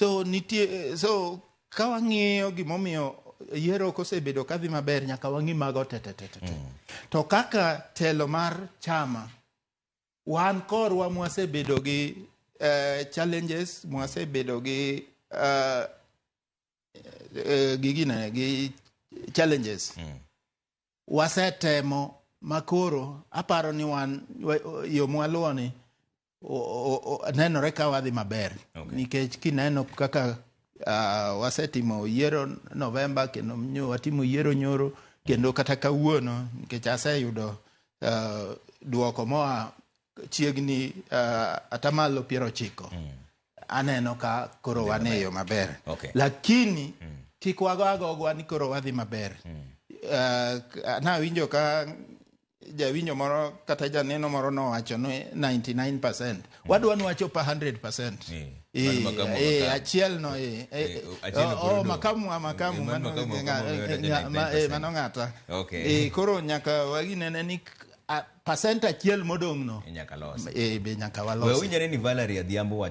So nitie, so ka wang'iyo gimomiyo yiero ok osebedo kadhi maber, nyaka wang'i mago te te te te. To kaka telo mar chama, wan korwa mwasebedo gi challenges, mwasebedo gi gi gine gi challenges, wasetemo makoro aparo ni wan yo mwaluwo ni nenore ka wadhi maber. Nikech kineno kaka wasetimo yiero Novemba, kendo nyo watimo yiero nyoro, kendo kata kawuono, nikech aseyudo duoko moa chiegni 90%, aneno ka koro wan e yo maber. Lakini kik wago agogwa ni koro wadhi maber. Nawinjo ka jawinjo moro kata janeno moro nowacho ni 99%, wadwa ni wachop 100%. Mano makamu, makamu. Achiel no Achiel no pod oh, odong'. Makamu wa makamu. Mano mano makamu, makamu, mano 99%. Mano ng'ata. Okay. Koro nyaka waginene ni percent achiel modong' no Nyaka los. Be nyaka We walosi. winjore ni Valerie Adhiambo wacho